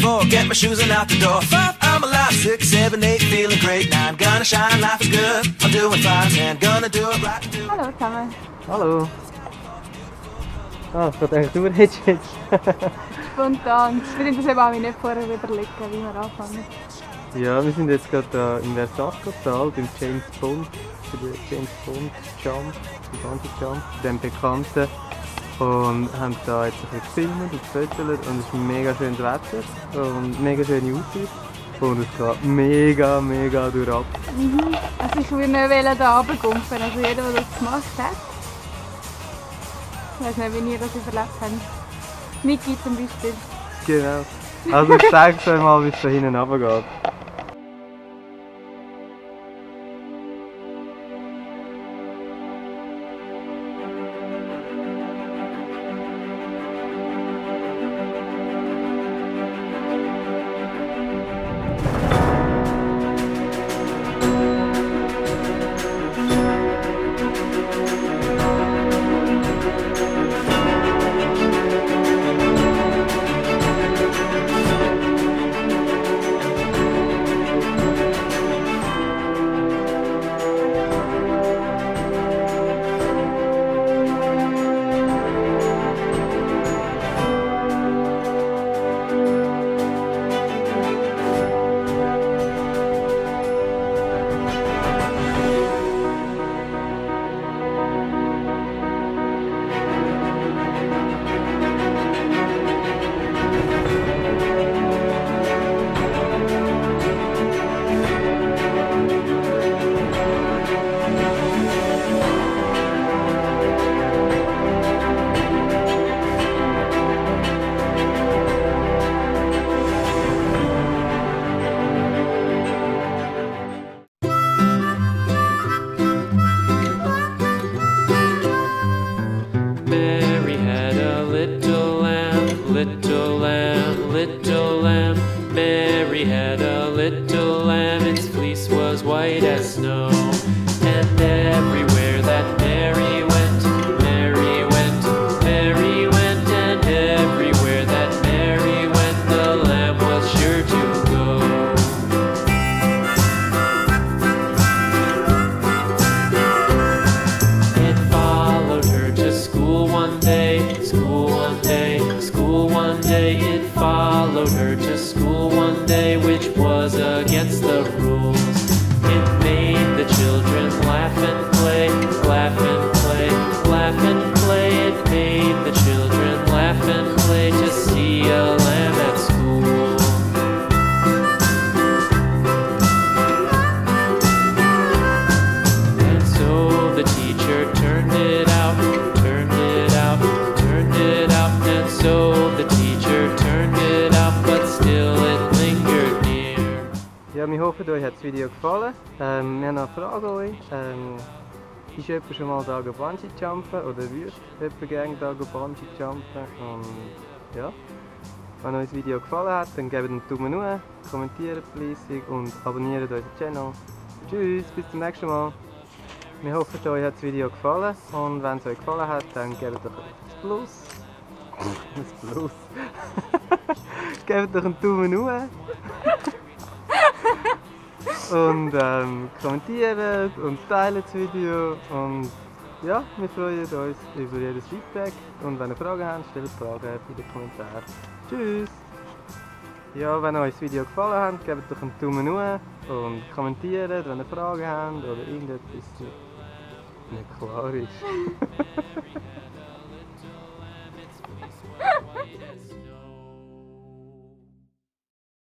4, get my shoes and out the door. 5, I'm alive. 6, 7, 8, feeling great. 9, gonna shine, life is good. I'm doing fine. 10, gonna do it right. Hallo zusammen. Hallo. Ah, ich dachte, du redest jetzt. Spontan. Wir müssen das eben auch nicht vorher überlegen, wie wir anfangen. Ja, wir sind jetzt gerade im Versace-Tal, beim James Bond, für den James Bond Jump, den Bungee Jump, dem Bekannten. Und haben da jetzt ein bisschen gefilmt und gefotogt und es ist mega schönes Wetter und mega schöne Aussicht. Und es geht mega durch ab. Also ich will nicht hier runtergumpfen, also jeder, der das gemacht hat. Ich weiß nicht, wie ihr das überlebt habt. Niki zum Beispiel. Genau. Also ich zeige euch mal, wie es da hinten runtergeht. Mary had a little lamb, little lamb, little lamb. Mary had a little lamb, its fleece was white as snow. And everywhere that Mary went, Mary went, Mary went. And everywhere that Mary went, the lamb was sure to go. It followed her to school one day, school one day, school one day. It followed her to school one day, which was against the rules. It made the children laugh and play, laugh and play, laugh and play. It made the children laugh and play to see a lamb at school. And so the teacher turned it out, turned it out, turned it out. And so the teacher turned it out, but still it lingered near. Ja, wir hoffen, euch hat das Video gefallen. Wir haben noch eine Frage an euch. Ist jemand schon mal da Bungee jumpen oder würde jemand gerne da Bungee jumpen? Und ja, wenn euch das Video gefallen hat, dann gebt einen Daumen hoch, kommentiert fleissig und abonniert unseren Channel. Tschüss, bis zum nächsten Mal. Wir hoffen, euch hat das Video gefallen und wenn es euch gefallen hat, dann gebt doch ein Plus. Ein Plus. Gebt doch einen Daumen hoch. Und kommentiert und teilt das Video und ja, wir freuen uns über jedes Feedback und wenn ihr Fragen habt, stellt Fragen in den Kommentaren. Tschüss! Ja, wenn euch das Video gefallen hat, gebt doch einen Daumen hoch und kommentiert, wenn ihr Fragen habt oder irgendetwas nicht klar ist.